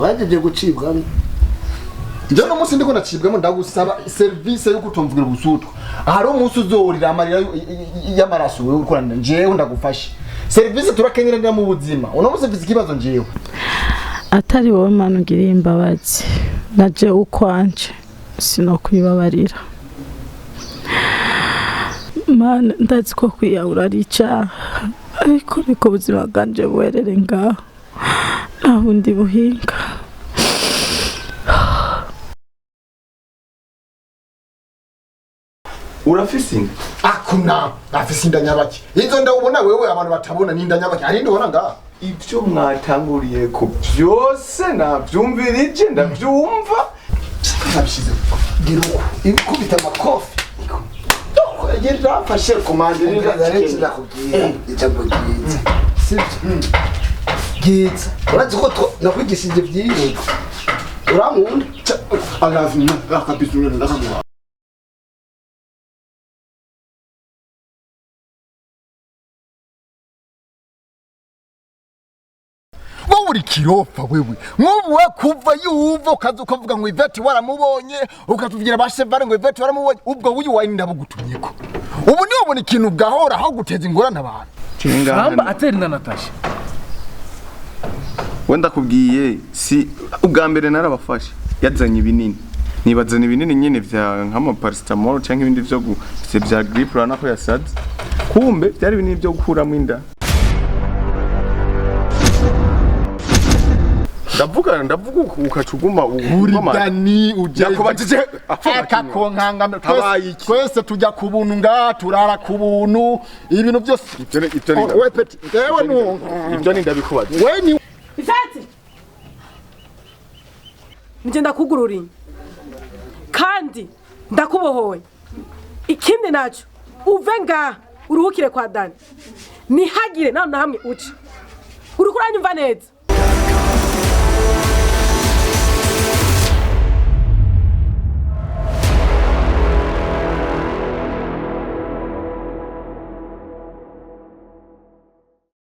Wahejeje gucibwamo. Njyewe uno munsi ndiko ndacibwamo, ndagusaba serivisi yo kutumvira ubusutwa. Hari umunsi uzorira amarira y'amaraso wewe ukorana. Njyewe ndagufashe serivisi, turakenyera mu buzima. Uno munsi mfise ikibazo njyewe. Atari wowe Mana ugiriye imbabazi, naje ukwanje sinokwibabarira. Mana, ndazi ko kwiyahura ari icyaha, ariko niko ubuzima bwanje buherere ngaho, nta bundi buhinga. Urafise inda? Akuna afise inda nyabaki? Izo nda ubona wewe abantu batabona ni inda nyabaki? Hari ubona ngaha? Ibyo mwatanguriye ko byose nabyumvirije, ndabyumva. Nabishize. Gira uko ikubita amakofi. Yarafashe komande. Umviriza rero, ndakubwira ijambo ryiza, sibyo? Ryiza. Urazi ko nakwigishije byinshi, urankunda. Alafu akabizura ndakamuha. Wowe uri kirofa wewe. Nk'ubu we kuva yuva ukaza ukavuga ngo Ivete waramubonye, ukatubwira ba Chevale ngo Ivete waramubonye, ubwo wuyu wayini ndabugutumyeko. Ubu niwe ubona ikintu gahora aho guteza ingorane abantu. Samba atera inda Natasha. We, ndakubwiye, si ubwa mbere narabafashe. Yazanye ibinini, nibazana ibinini nyine vya nk'amaparacetamol cyangwa ibindi vyo vya grippe, urabona ko yasaze. Kumbe byari ibinini byo gukuramo inda. Ndavuga, ndavuga, ukaca uguma Uri dani uje Yakubajije. Akakonkanga. Habaye iki? Twese tujya ku buntu ngaha, turara ku buntu, ibintu byose. Ibyo ni We peti ewe nu Ibyo ni ndabikubaza. We ni Ivete, nje ndakugururiye kandi ndakubohoye. Ikindi nacyo, uve ngaha uruhukire kwa Dani, ntihagire nawe na hamwe uca. Uriko uranyumva neza?